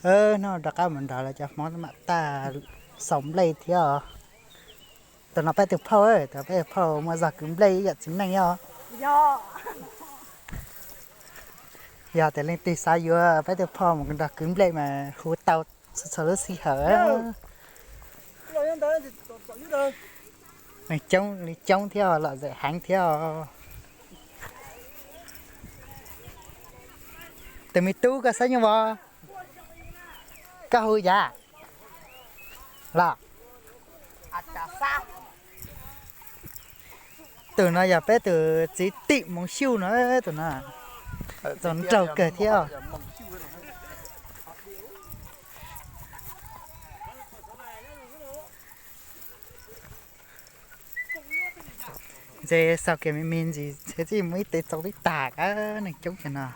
Hnub no rov qab mus nrog lawv cov Hmoob mam tag xaus nplej thiab os. Tus no peb tus phauj, tus peb tus phauj muaj zog kwv nplej ib yam txiv neej os. Yog tias leej twg xav yuav peb tus phauj mus nrog kwv nplej mas hu tau txhua txhua lub sij hawm. Neeg coob li coob thiab lom zem heev thiab os. Tus me tub koj xeeb nyuj vos, koj hu yam los? Tus no yog peb tus txiv Tim Moos Xyuj no, tus no txaus nraug kawg thiab. Ntshe xaus kiag me me ntsis ntshe txij mus ib tes txaus tib tag kab neeg coob kiag no.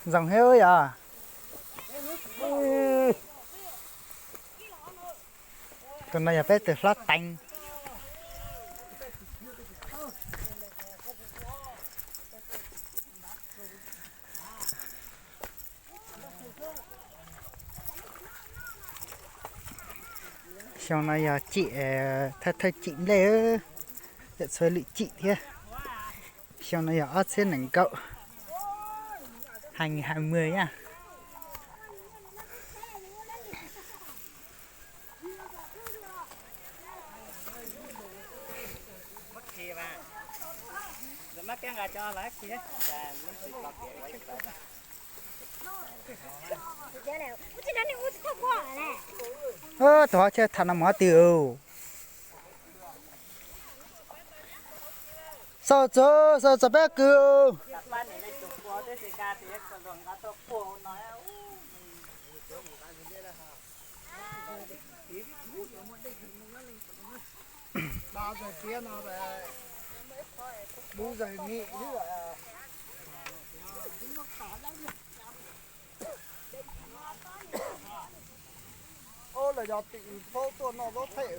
Zoo thiab yog. Tus no yog peb tus hlob Teev. Xyoo no yog cim, thawj thawj cim nplej, txhua lwm cim thiab. Xyoo no yog ob txhiab nees nkaum, hai nghìn hai mươi na. Tus hlob Tsheej tham no mus qhov twg? Xaus txog, xaus txog peb kwv. Ob, los yog tim thaub tuaj noj zaub thaij.